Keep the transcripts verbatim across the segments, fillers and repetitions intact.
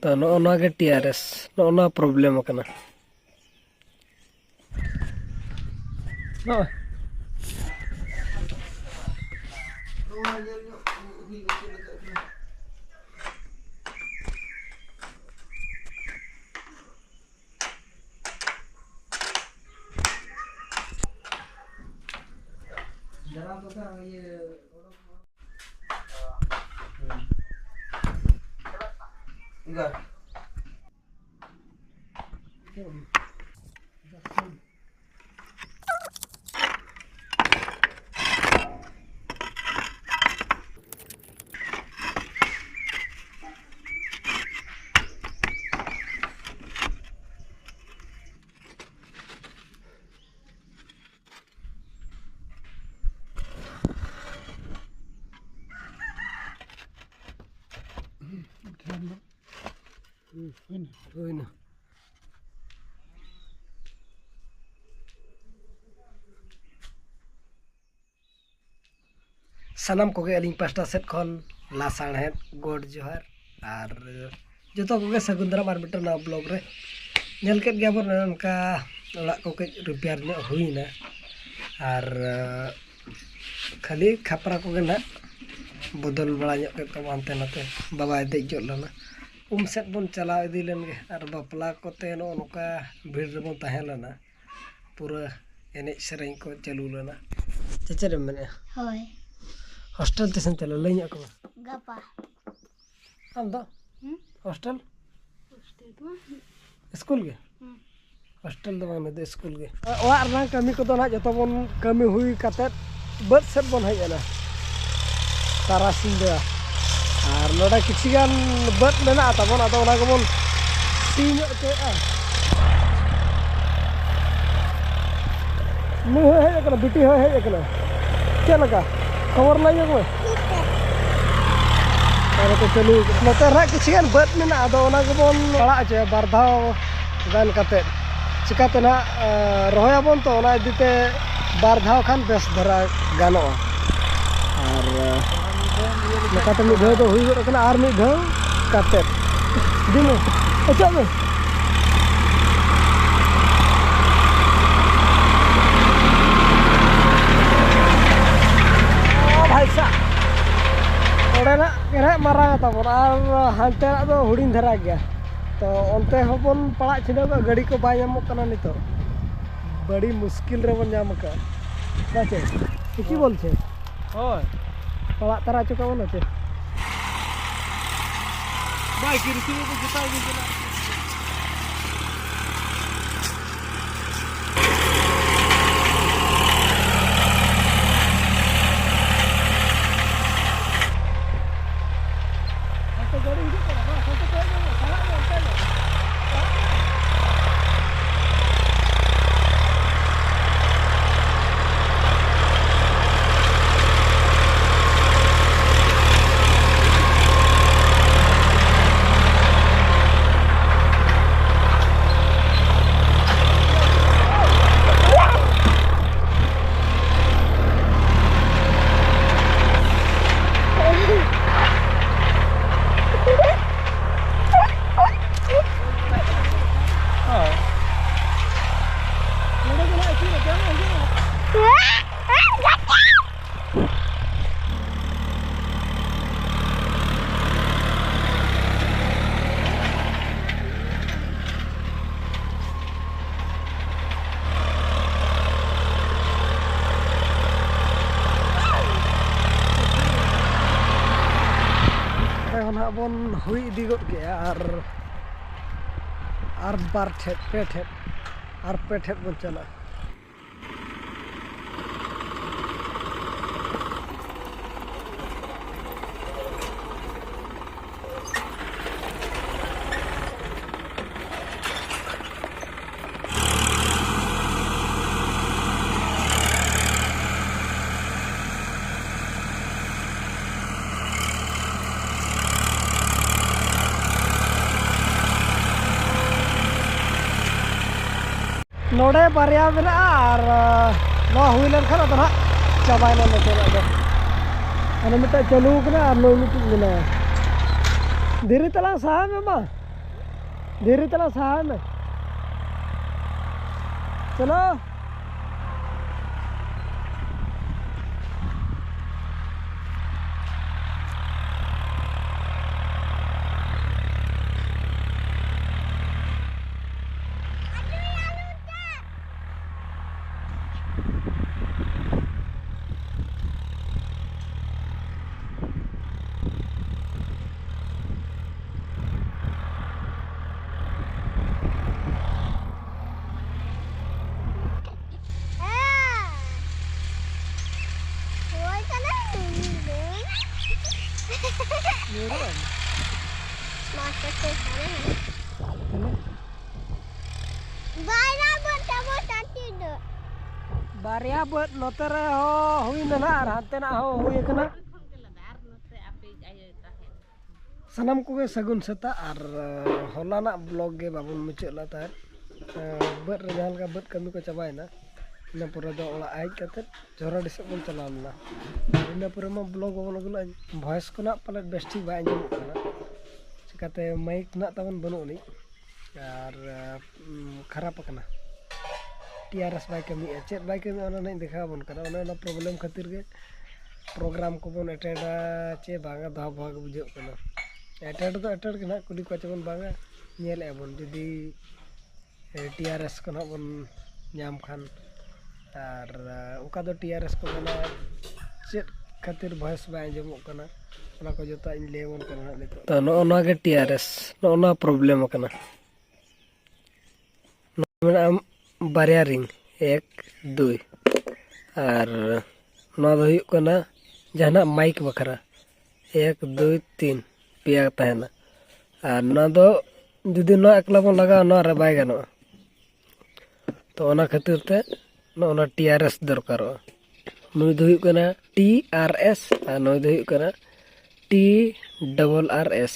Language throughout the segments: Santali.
ᱛᱚ, ᱱᱚᱜᱼᱚ ᱱᱚᱣᱟ ᱜᱮ ᱴᱤ ᱟᱨ ᱮᱥ, ᱱᱚᱜᱼᱚ ᱱᱚᱣᱟ ᱯᱨᱚᱵᱞᱮᱢ ᱟᱠᱟᱱᱟ᱾ ᱱᱚᱜᱼᱚᱭ᱾ ᱦᱩᱭᱱᱟ᱾ ᱥᱟᱱᱟᱢ ᱠᱚᱜᱮ ᱟᱹᱞᱤᱧ ᱯᱟᱥᱴᱟ ᱥᱮᱫ ᱠᱷᱚᱱ ᱞᱟᱥᱟᱲᱦᱮᱫ ᱜᱚᱰ ᱡᱚᱦᱟᱨ ᱟᱨ ᱡᱚᱛᱚ ᱠᱚᱜᱮ ᱥᱟᱹᱜᱩᱱ ᱫᱟᱨᱟᱢ ᱟᱨ ᱢᱤᱫᱴᱟᱝ ᱱᱟᱣᱟ ᱵᱞᱚᱜ ᱨᱮ᱾ ᱧᱮᱞ ᱠᱮᱫ ᱜᱮᱭᱟᱵᱚᱱ ᱚᱱᱠᱟ ᱚᱲᱟᱜ ᱠᱚ ᱠᱟᱹᱡ ᱨᱤᱯᱮᱭᱟᱨ ᱧᱚᱜ ᱦᱩᱭᱱᱟ ᱟᱨ ᱠᱷᱟᱹᱞᱤ ᱠᱷᱟᱯᱨᱟ ᱠᱚᱜᱮ ᱱᱟᱜ ᱵᱚᱫᱚᱞ ᱵᱟᱲᱟ ᱧᱚᱜ ᱠᱮᱫ ᱛᱟᱵᱚ ᱦᱟᱱᱛᱮ ᱱᱟᱛᱮ᱾ ᱵᱟᱵᱟᱭ ᱫᱮᱡ ᱜᱚᱫ ᱞᱮᱱᱟ᱾ ᱩᱢ ᱥᱮᱫ ᱵᱚᱱ ᱪᱟᱞᱟᱣ ᱤᱫᱤ ᱞᱮᱱ ᱜᱮ ᱟᱨ ᱵᱟᱯᱞᱟ ᱠᱚᱛᱮ ᱱᱚᱜᱼᱚ ᱱᱚᱝᱠᱟ ᱵᱷᱤᱲ ᱨᱮᱵᱚᱱ ᱛᱟᱦᱮᱸ ᱞᱮᱱᱟ᱾ ᱯᱩᱨᱟᱹ ᱮᱱᱮᱡ ᱥᱮᱨᱮᱧ ᱠᱚ ᱪᱟᱹᱞᱩ ᱞᱮᱱᱟ᱾ ᱪᱮ ᱪᱮᱫ ᱮᱢ ᱢᱮᱱᱮᱫᱼᱟ? ᱦᱳᱭ᱾ ᱦᱳᱥᱴᱮᱞ ᱛᱤᱥᱮᱢ ᱪᱟᱞᱟᱜᱼᱟ? ᱞᱟᱹᱭ ᱧᱚᱜ ᱠᱚᱢᱮ᱾ ᱜᱟᱯᱟ᱾ ᱟᱢ ᱫᱚ? ᱦᱩᱸ? ᱦᱳᱥᱴᱮᱞ? ᱦᱳᱥᱴᱮᱞ ᱫᱚ ᱵᱟᱝ᱾ ᱥᱠᱩᱞ ᱜᱮ? ᱦᱩᱸ᱾ ᱦᱳᱥᱴᱮᱞ ᱫᱚ ᱵᱟᱝ, ᱱᱩᱭ ᱫᱚ ᱥᱠᱩᱞ ᱜᱮ᱾ ᱚᱲᱟᱜ ᱨᱮᱱᱟᱜ ᱠᱟᱹᱢᱤ ᱠᱚᱫᱚ ᱱᱟᱦᱟᱜ ᱡᱚᱛᱚ ᱵᱚᱱ ᱠᱟᱹᱢᱤ ᱦᱩᱭ ᱠᱟᱛᱮᱫ ᱵᱟᱹᱫᱽ ᱥᱮᱫ ᱵᱚᱱ ᱦᱮᱡ ᱮᱱᱟ ᱛᱟᱨᱟᱥᱤᱧ ᱵᱮᱲᱟ᱾ ᱟᱨ ᱱᱚᱰᱮ ᱠᱤᱪᱷᱩ ᱜᱟᱱ ᱵᱟᱹᱫᱽ ᱢᱮᱱᱟᱜᱼᱟ ᱛᱟᱵᱚᱱ, ᱟᱫᱚ ᱚᱱᱟ ᱠᱚᱵᱚᱱ ᱥᱤ ᱧᱚᱜ ᱦᱚᱪᱚᱭᱮᱫᱼᱟ᱾ ᱱᱩᱭ ᱦᱚᱸᱭ ᱦᱮᱡ ᱟᱠᱟᱱᱟ, ᱵᱤᱴᱤ ᱦᱚᱸᱭ ᱦᱮᱡ ᱟᱠᱟᱱᱟ᱾ ᱪᱮᱫ ᱞᱮᱠᱟ ᱠᱷᱚᱵᱚᱨ ᱞᱟᱹᱭ ᱧᱚᱜ ᱢᱮ? ᱟᱨ ᱱᱚᱛᱮ ᱪᱟᱹᱞᱩ, ᱱᱚᱛᱮ ᱨᱮ ᱦᱟᱸᱜ ᱠᱤᱪᱷᱩ ᱜᱟᱱ ᱵᱟᱹᱫᱽ ᱢᱮᱱᱟᱜᱼᱟ, ᱟᱫᱚ ᱚᱱᱟ ᱜᱮᱵᱚᱱ ᱯᱟᱲᱟᱜ ᱦᱚᱪᱚᱭᱟ ᱵᱟᱨ ᱫᱷᱟᱣ ᱜᱟᱱ ᱠᱟᱛᱮᱫ᱾ ᱪᱤᱠᱟᱹᱛᱮ ᱱᱟᱦᱟᱜ, ᱮ, ᱨᱚᱦᱚᱭᱟᱵᱚᱱ ᱛᱚ, ᱚᱱᱟ ᱤᱫᱤ ᱛᱮ ᱵᱟᱨ ᱫᱷᱟᱣ ᱠᱷᱟᱱ ᱵᱮᱥ ᱫᱷᱟᱨᱟ ᱜᱟᱱᱚᱜᱼᱟ᱾ ᱟᱨ, ᱮ, ᱱᱚᱝᱠᱟᱛᱮ ᱢᱤᱫ ᱫᱷᱟᱣ ᱫᱚ ᱦᱩᱭ ᱜᱚᱫ ᱟᱠᱟᱱᱟ, ᱟᱨ ᱢᱤᱫ ᱫᱷᱟᱣ ᱠᱟᱛᱮᱫ᱾ ᱤᱫᱤ ᱢᱮ, ᱚᱪᱚᱜ ᱢᱮ᱾ ᱚ ᱵᱷᱟᱭ ᱥᱟᱵ, ᱚᱸᱰᱮᱱᱟᱜ ᱜᱮ ᱱᱟᱦᱟᱜ ᱢᱟᱨᱟᱝ ᱛᱟᱵᱚᱱ, ᱟᱨ ᱦᱟᱱᱛᱮᱱᱟᱜ ᱫᱚ ᱦᱩᱰᱤᱧ ᱫᱷᱟᱨᱟ ᱜᱮᱭᱟ᱾ ᱛᱚ ᱚᱱᱛᱮ ᱦᱚᱸᱵᱚᱱ ᱯᱟᱲᱟᱜ ᱪᱷᱤᱰᱟᱹᱣ ᱠᱟᱜᱼᱟ, ᱜᱟᱹᱰᱤ ᱠᱚ ᱵᱟᱭ ᱧᱟᱢᱚᱜ ᱠᱟᱱᱟ ᱱᱤᱛᱚᱜ᱾ ᱵᱟᱹᱲᱤ ᱢᱩᱥᱠᱤᱞ ᱨᱮᱵᱚᱱ ᱧᱟᱢ ᱟᱠᱟᱫᱼᱟ᱾ ᱵᱟᱪᱮ? ᱦᱤᱪᱤ ᱵᱚᱞᱪᱮ? ᱦᱳᱭ᱾ ᱯᱟᱲᱟᱜ ᱛᱟᱨᱟ ᱦᱚᱪᱚ ᱠᱟᱜ ᱵᱚᱱᱟ ᱪᱮ? ᱵᱟᱭ ᱠᱤᱨᱤᱥᱤ ᱵᱟᱹᱵᱩ ᱡᱚᱛᱚ ᱜᱮ ᱪᱟᱞᱟᱜ᱾ ᱦᱟᱱᱛᱮ ᱜᱟᱹᱰᱤ ᱦᱤᱡᱩᱜ ᱠᱟᱱᱟ, ᱵᱟᱝ, ᱦᱟᱱᱛᱮ ᱠᱚᱭᱚᱜ ᱧᱚᱜ ᱢᱮ, ᱥᱟᱦᱟᱜ ᱢᱮ, ᱚᱱᱛᱮ ᱜᱮ᱾ ᱚᱸᱰᱮ ᱠᱷᱚᱱ ᱦᱟᱸᱜ ᱵᱚᱱ ᱦᱩᱭ ᱤᱫᱤ ᱜᱚᱫ ᱠᱮᱜᱼᱟ, ᱟᱨ, ᱟᱨ ᱵᱟᱨ ᱴᱷᱮᱡ, ᱯᱮ ᱴᱷᱮᱡ, ᱟᱨ ᱯᱮ ᱴᱷᱮᱡ ᱵᱚᱱ ᱪᱟᱞᱟᱜᱼᱟ᱾ ᱱᱚᱰᱮ ᱵᱟᱨᱭᱟ ᱢᱮᱱᱟᱜᱼᱟ, ᱟᱨ, ᱟᱸ, ᱱᱚᱣᱟ ᱦᱩᱭ ᱞᱮᱱᱠᱷᱟᱱ ᱟᱫᱚ ᱱᱟᱦᱟᱜ ᱪᱟᱵᱟᱭᱮᱱᱟ ᱱᱚᱛᱮᱱᱟᱜ ᱫᱚ᱾ ᱦᱟᱱᱮ ᱢᱤᱫᱴᱟᱝ ᱪᱟᱹᱞᱩ ᱟᱠᱟᱱᱟ ᱟᱨ ᱱᱩᱭ ᱢᱤᱫᱴᱤᱡ ᱢᱮᱱᱟᱭᱟ᱾ ᱫᱷᱤᱨᱤ ᱛᱟᱞᱟᱝ ᱥᱟᱦᱟᱭ ᱢᱮ ᱢᱟ᱾ ᱫᱷᱤᱨᱤ ᱛᱟᱞᱟᱝ ᱥᱟᱦᱟᱭ ᱢᱮ᱾ ᱪᱚᱞᱚ᱾ ᱧᱩᱨᱩᱜ ᱟᱢ᱾ ᱢᱟᱥᱴᱟᱨ ᱥᱮ ᱥᱟᱨᱮ ᱦᱟᱱᱟ᱾ ᱛᱤᱱᱟᱹᱜ? ᱵᱟᱨᱭᱟ ᱵᱟᱹᱫᱽ ᱛᱟᱵᱚ ᱥᱟᱛᱴᱤ ᱫᱚ᱾ ᱵᱟᱨᱭᱟ ᱵᱟᱹᱫᱽ ᱱᱚᱛᱮ ᱨᱮ ᱦᱚᱸ ᱦᱩᱭ ᱞᱮᱱᱟ ᱟᱨ ᱦᱟᱱᱛᱮᱱᱟᱜ ᱦᱚᱸ ᱦᱩᱭ ᱠᱟᱱᱟ᱾ ᱥᱟᱱᱟᱢ ᱠᱚᱜᱮ ᱥᱟᱹᱜᱩᱱ ᱥᱮᱛᱟᱜ᱾ ᱟᱨ ᱦᱚᱞᱟᱱᱟᱜ ᱵᱞᱚᱜ ᱜᱮ ᱵᱟᱵᱚᱱ ᱢᱩᱪᱟᱹᱫ ᱞᱮᱫ ᱛᱟᱦᱮᱸᱫ᱾ ᱵᱟᱹᱫᱽ ᱨᱮ ᱡᱟᱦᱟᱸ ᱞᱮᱠᱟ ᱵᱟᱹᱫᱽ ᱠᱟᱹᱢᱤ ᱠᱚ ᱪᱟᱵᱟᱭᱮᱱᱟ, ᱤᱱᱟᱹ ᱯᱚᱨᱮ ᱫᱚ ᱚᱲᱟᱜ ᱦᱮᱡ ᱠᱟᱛᱮᱫ ᱡᱷᱚᱨᱟᱰᱤ ᱥᱮᱫ ᱵᱚᱱ ᱪᱟᱞᱟᱣ ᱞᱮᱱᱟ᱾ ᱤᱱᱟᱹ ᱯᱚᱨᱮ ᱢᱟ ᱵᱞᱚᱜ ᱵᱟᱵᱚᱱ ᱟᱹᱜᱩ ᱞᱮᱫᱼᱟ᱾ ᱵᱷᱚᱭᱮᱥ ᱠᱚ ᱱᱟᱜ ᱯᱟᱞᱮᱫ ᱵᱮᱥ ᱴᱷᱤᱠ ᱵᱟᱭ ᱟᱸᱡᱚᱢᱚᱜ ᱠᱟᱱᱟ, ᱪᱤᱠᱟᱹᱛᱮ ᱢᱟᱭᱤᱠ ᱱᱟᱜ ᱛᱟᱵᱚᱱ ᱵᱟᱹᱱᱩᱜ ᱟᱹᱱᱤᱡ᱾ ᱟᱨ, ᱩᱢ, ᱠᱷᱟᱨᱟᱯ ᱟᱠᱟᱱᱟ᱾ ᱴᱤ ᱟᱨ ᱮᱥ ᱵᱟᱭ ᱠᱟᱹᱢᱤᱭᱮᱫᱼᱟ, ᱪᱮᱫ ᱵᱟᱭ ᱠᱟᱹᱢᱤᱭᱮᱫᱼᱟ, ᱚᱱᱟ ᱱᱟᱜ ᱤᱧ ᱫᱮᱠᱷᱟᱣ ᱟᱵᱚᱱ ᱠᱟᱱᱟ᱾ ᱚᱱᱮ ᱚᱱᱟ ᱯᱨᱚᱵᱞᱮᱢ ᱠᱷᱟᱹᱛᱤᱨ ᱜᱮ ᱯᱨᱳᱜᱨᱟᱢ ᱠᱚᱵᱚᱱ ᱮᱴᱮᱱᱰᱟ ᱪᱮ ᱵᱟᱝᱟ, ᱫᱚᱦᱟ ᱵᱚᱦᱟ ᱜᱮ ᱵᱩᱡᱷᱟᱹᱜ ᱠᱟᱱᱟ᱾ ᱮᱴᱮᱱᱰ ᱫᱚ ᱮᱴᱮᱱᱰ ᱜᱮ ᱱᱟᱜ, ᱠᱩᱞᱤ ᱠᱚᱣᱟ ᱪᱮᱵᱚᱱ ᱵᱟᱝᱟ, ᱧᱮᱞᱮᱫᱼᱟ ᱵᱚᱱ ᱡᱩᱫᱤ ᱴᱤ ᱟᱨ ᱮᱥ ᱠᱚ ᱱᱟᱜ ᱵᱚᱱ ᱧᱟᱢ ᱠᱷᱟᱱ᱾ ᱟᱨ, ᱚᱠᱟ ᱫᱚ ᱴᱤ ᱟᱨ ᱮᱥ ᱠᱚ ᱢᱮᱱᱟ, ᱪᱮᱫ ᱠᱷᱟᱹᱛᱤᱨ ᱵᱷᱚᱭᱮᱥ ᱵᱟᱭ ᱟᱸᱡᱚᱢᱚᱜ ᱠᱟᱱᱟ, ᱚᱱᱟ ᱠᱚ ᱡᱚᱛᱚᱣᱟᱜ ᱤᱧ ᱞᱟᱹᱭ ᱟᱵᱚᱱ ᱠᱟᱱᱟ ᱱᱟᱜ ᱱᱤᱛᱚᱜ᱾ ᱛᱚ, ᱱᱚᱜᱼᱚ ᱱᱚᱣᱟ ᱜᱮ ᱴᱤ ᱟᱨ ᱮᱥ, ᱱᱚᱜᱼᱚ ᱱᱚᱣᱟ ᱯᱨᱚᱵᱞᱮᱢ ᱟᱠᱟᱱᱟ᱾ ᱱᱚᱣᱟ ᱢᱮᱱᱟᱜᱼᱟ ᱵᱟᱨᱭᱟ ᱨᱤᱝ, ᱮᱠ, ᱫᱩᱭ᱾ ᱟᱨ ᱱᱚᱣᱟ ᱫᱚ ᱦᱩᱭᱩᱜ ᱠᱟᱱᱟ ᱡᱟᱦᱟᱱᱟᱜ ᱢᱟᱭᱤᱠ ᱵᱟᱠᱷᱨᱟ, ᱮᱠ, ᱫᱩᱭ, ᱛᱤᱱ, ᱯᱮᱭᱟ ᱛᱟᱦᱮᱱᱟ᱾ ᱟᱨ ᱱᱚᱣᱟ ᱫᱚ ᱡᱩᱫᱤ ᱱᱚᱣᱟ ᱮᱠᱞᱟ ᱵᱚᱱ ᱞᱟᱜᱟᱣᱟ, ᱱᱚᱣᱟ ᱨᱮ ᱵᱟᱭ ᱜᱟᱱᱚᱜᱼᱟ᱾ ᱛᱚ, ᱚᱱᱟ ᱠᱷᱟᱹᱛᱤᱨ ᱛᱮ ᱱᱚᱜᱼᱚ ᱱᱟ ᱴᱤ ᱟᱨ ᱮᱥ ᱫᱚᱨᱠᱟᱨᱚᱜᱼᱟ᱾ ᱱᱩᱭ ᱫᱚ ᱦᱩᱭᱩᱜ ᱠᱟᱱᱟ ᱴᱤ ᱟᱨ ᱮᱥ ᱟᱨ ᱱᱩᱭ ᱫᱚ ᱦᱩᱭᱩᱜ ᱠᱟᱱᱟ ᱴᱤ ᱰᱚᱵᱚᱞ ᱟᱨ ᱮᱥ᱾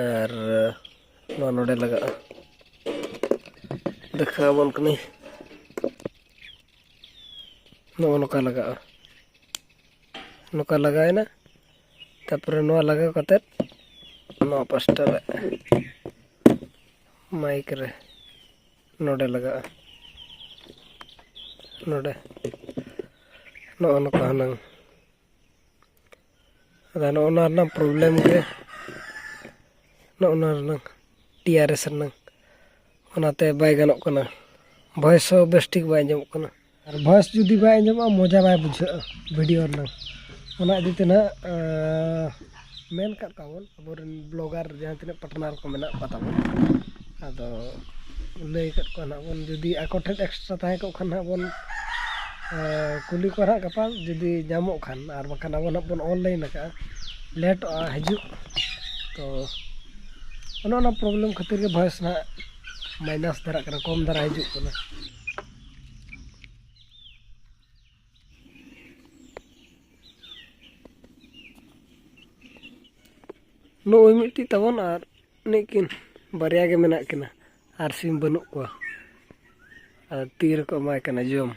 ᱟᱨ ᱱᱚᱣᱟ ᱱᱚᱰᱮ ᱞᱟᱜᱟᱜᱼᱟ, ᱫᱮᱠᱷᱟᱣ ᱟᱵᱚᱱ ᱠᱟᱹᱱᱟᱹᱧ᱾ ᱱᱚᱜᱼᱚ ᱱᱚᱝᱠᱟ ᱞᱟᱜᱟᱜᱼᱟ, ᱱᱚᱝᱠᱟ ᱞᱟᱜᱟᱣᱮᱱᱟ᱾ ᱛᱟᱨᱯᱚᱨᱮ ᱱᱚᱣᱟ ᱞᱟᱜᱟᱣ ᱠᱟᱛᱮᱫ ᱱᱚᱣᱟ ᱯᱟᱥᱴᱟ ᱨᱮ ᱢᱟᱭᱤᱠ ᱨᱮ ᱱᱚᱰᱮ ᱞᱟᱜᱟᱜᱼᱟ, ᱱᱚᱰᱮ ᱱᱚᱜᱼᱚ ᱱᱚᱝᱠᱟ ᱦᱩᱱᱟᱹᱝ᱾ ᱟᱫᱚ ᱱᱚᱜᱼᱚ ᱱᱚᱣᱟ ᱨᱮᱱᱟᱜ ᱯᱨᱚᱵᱞᱮᱢ ᱜᱮ, ᱱᱚᱜᱼᱚ ᱱᱚᱣᱟ ᱨᱮᱱᱟᱜ ᱴᱤ ᱟᱨ ᱮᱥ ᱨᱮᱱᱟᱜ, ᱚᱱᱟᱛᱮ ᱵᱟᱭ ᱜᱟᱱᱚᱜ ᱠᱟᱱᱟ, ᱵᱷᱚᱭᱮᱥ ᱦᱚᱸ ᱵᱮᱥ ᱴᱷᱤᱠ ᱵᱟᱭ ᱟᱸᱡᱚᱢᱚᱜ ᱠᱟᱱᱟ᱾ ᱟᱨ ᱵᱷᱚᱭᱮᱥ ᱡᱩᱫᱤ ᱵᱟᱭ ᱟᱸᱡᱚᱢᱚᱜᱼᱟ, ᱢᱚᱡᱟ ᱵᱟᱭ ᱵᱩᱡᱷᱟᱹᱜᱼᱟ ᱵᱷᱤᱰᱤᱭᱳ ᱨᱮᱱᱟᱜ᱾ ᱚᱱᱟ ᱤᱫᱤ ᱛᱮ ᱱᱟᱦᱟᱜ, ᱟᱸ, ᱢᱮᱱ ᱠᱟᱫ ᱠᱚᱣᱟ ᱵᱚᱱ ᱟᱵᱚᱨᱮᱱ ᱵᱞᱚᱜᱟᱨ ᱡᱟᱦᱟᱸ ᱛᱤᱱᱟᱹᱜ ᱯᱟᱴᱱᱟᱨ ᱠᱚ ᱢᱮᱱᱟᱜ ᱠᱚ ᱛᱟᱵᱚᱱ, ᱟᱫᱚ ᱞᱟᱹᱭ ᱠᱟᱫ ᱠᱚᱣᱟ ᱱᱟᱦᱟᱜ ᱵᱚᱱ, ᱡᱩᱫᱤ ᱟᱠᱚ ᱴᱷᱮᱱ ᱮᱠᱥᱴᱨᱟ ᱛᱟᱦᱮᱸ ᱠᱚᱜ ᱠᱷᱟᱱ ᱱᱟᱦᱟᱜ ᱵᱚᱱ, ᱟᱸ, ᱠᱩᱞᱤ ᱠᱚᱣᱟ ᱱᱟᱦᱟᱜ ᱜᱟᱯᱟ, ᱡᱩᱫᱤ ᱧᱟᱢᱚᱜ ᱠᱷᱟᱱ, ᱟᱨ ᱵᱟᱠᱷᱟᱱ ᱟᱵᱚ ᱱᱟᱦᱟᱜ ᱵᱚᱱ ᱚᱱᱞᱟᱭᱤᱱ ᱟᱠᱟᱫᱼᱟ, ᱞᱮᱴᱚᱜᱼᱟ ᱦᱤᱡᱩᱜ᱾ ᱛᱚ ᱚᱱᱮ ᱚᱱᱟ ᱯᱨᱚᱵᱞᱮᱢ ᱠᱷᱟᱹᱛᱤᱨ ᱜᱮ ᱵᱷᱚᱭᱮᱥ ᱱᱟᱦᱟᱜ ᱢᱟᱭᱱᱟᱥ ᱫᱷᱟᱨᱟᱜ ᱠᱟᱱᱟ, ᱠᱚᱢ ᱫᱷᱟᱨᱟ ᱦᱤᱡᱩᱜ ᱠᱟᱱᱟ᱾ ᱱᱚᱜᱼᱚᱭ ᱢᱤᱫᱴᱤᱡ ᱛᱟᱵᱚᱱ ᱟᱨ ᱱᱤᱠᱤᱱ ᱵᱟᱨᱭᱟ ᱜᱮ ᱢᱮᱱᱟᱜ ᱠᱤᱱᱟ, ᱟᱨ ᱥᱤᱢ ᱵᱟᱹᱱᱩᱜ ᱠᱚᱣᱟ᱾ ᱟᱨ ᱛᱤ ᱨᱮᱠᱚ ᱮᱢᱟᱭ ᱠᱟᱱᱟ ᱡᱚᱢ᱾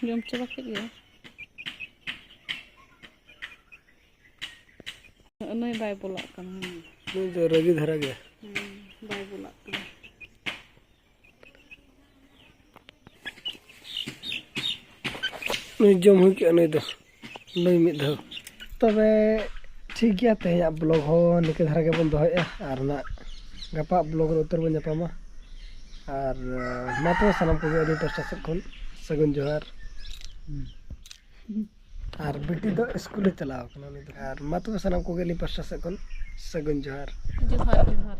ᱡᱚᱢ ᱪᱟᱵᱟ ᱠᱮᱫ ᱜᱮᱭᱟ᱾ ᱱᱩᱭ ᱵᱟᱭ ᱵᱚᱞᱚᱜ ᱠᱟᱱᱟ᱾ ᱱᱩᱭ ᱫᱚ ᱨᱟᱹᱜᱤ ᱫᱷᱟᱨᱟ ᱜᱮᱭᱟ᱾ ᱦᱩᱸ, ᱵᱟᱭ ᱵᱚᱞᱚᱜ ᱠᱟᱱᱟ᱾ ᱱᱩᱭ ᱡᱚᱢ ᱦᱩᱭ ᱠᱮᱜᱼᱟ, ᱱᱩᱭ ᱫᱚ, ᱱᱩᱭ ᱢᱤᱫ ᱫᱷᱟᱣ᱾ ᱛᱚᱵᱮ ᱴᱷᱤᱠ ᱜᱮᱭᱟ, ᱛᱮᱦᱮᱧᱟᱜ ᱵᱞᱚᱜ ᱦᱚᱸ ᱱᱤᱝᱠᱟᱹ ᱫᱷᱟᱨᱟ ᱜᱮᱵᱚᱱ ᱫᱚᱦᱚᱭᱮᱫᱼᱟ, ᱟᱨ ᱱᱟᱜ ᱜᱟᱯᱟ ᱵᱞᱚᱜ ᱨᱮ ᱩᱛᱟᱹᱨ ᱵᱚᱱ ᱧᱟᱯᱟᱢᱟ᱾ ᱟᱨ, ᱟᱸ, ᱢᱟ ᱛᱚᱵᱮ ᱥᱟᱱᱟᱢ ᱠᱚᱜᱮ ᱟᱹᱞᱤᱧ ᱯᱟᱥᱴᱟ ᱥᱮᱫ ᱠᱷᱚᱱ ᱥᱟᱹᱜᱩᱱ ᱡᱚᱦᱟᱨ᱾ ᱟᱨ ᱵᱤᱴᱤ ᱫᱚ ᱥᱠᱩᱞᱮ ᱪᱟᱞᱟᱣ ᱠᱟᱱᱟ ᱩᱱᱤ ᱫᱚ᱾ ᱟᱨ ᱢᱟ ᱛᱚᱵᱮ ᱥᱟᱱᱟᱢ ᱠᱚᱜᱮ ᱟᱹᱞᱤᱧ ᱯᱟᱥᱴᱟ ᱥᱮᱫ ᱠᱷᱚᱱ ᱥᱟᱹᱜᱩᱱ ᱡᱚᱦᱟᱨ᱾ ᱡᱚᱦᱟᱨ, ᱡᱚᱦᱟᱨ᱾